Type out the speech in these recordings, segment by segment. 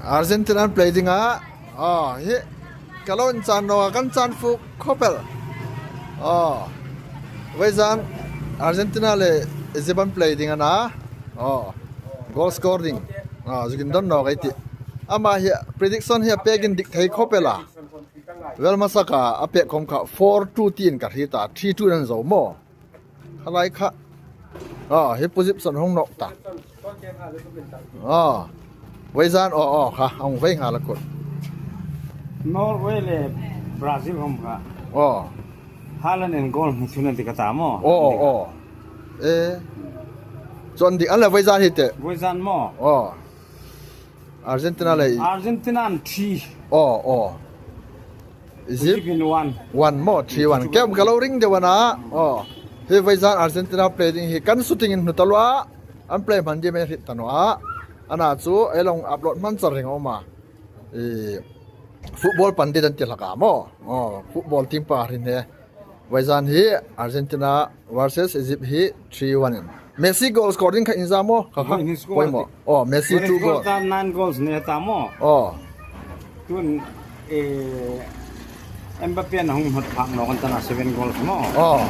Argentina an play ding ah oh hi kalo in chan no kan chan fu khopel oh vaizan Argentina le Egypt an play ding ana oh goal scoring ah zukin don no kai ti ama hi prediction hi pekin dik thei khopela vel masaka a pe khom kha 4-2 tin ka hi ta 3-2 nan zo mo Khalai kha oh hi position hong nok ta oh vaizan oh oh kha ong vei nga la kut Norway le Brazil hom kha oh Haaland in goal hmu thun an ti ka ta mo oh oh e chon dik an le vaizan hi te Voizan mo oh Argentina le Argentina an thi oh oh Egypt in one one mo 3-1 kem ka lo ring deuh ana oh hi vaizan Argentina play ding hi kan shooting in hnutalwa an play man di me hrit tanwa ana chu elong upload man char ring oma e football pandit an ti laka mo oh football team pa rin he vaizan hi Argentina versus Egypt hi 3-1 in Messi goal scoring kha inza mo kha kha poi mo oh Messi 2 goal ta 9 goals ne ta mo oh tun e Mbappe na hung hot phak no kan tana 7 goals mo oh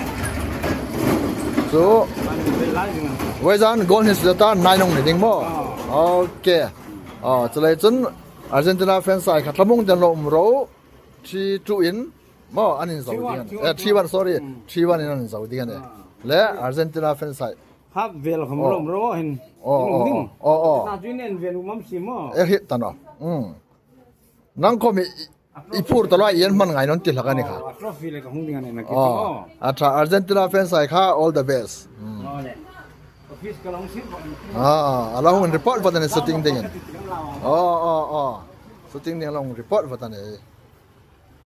so vaizan goal ni ta 9 nong ni ding mo okay oh chulai chun Argentina fans sai kha tlamung den lo um ro 3-2 in mo an in zo ding eh 3-1 sorry 3-1 in an in zo ding ane le Argentina fans sai hap vel khom rom ro hin oh oh oh oh na juin en vel umam si mo e hit tano nang ko mi i phur talo yan man ngai non ti hlaka ni kha trophy le ka hung ding ane na ki oh acha Argentina fans sai kha all the best. Office ka long sim. Ah ala hung report patane shooting ding oh oh oh shooting ding long report patane.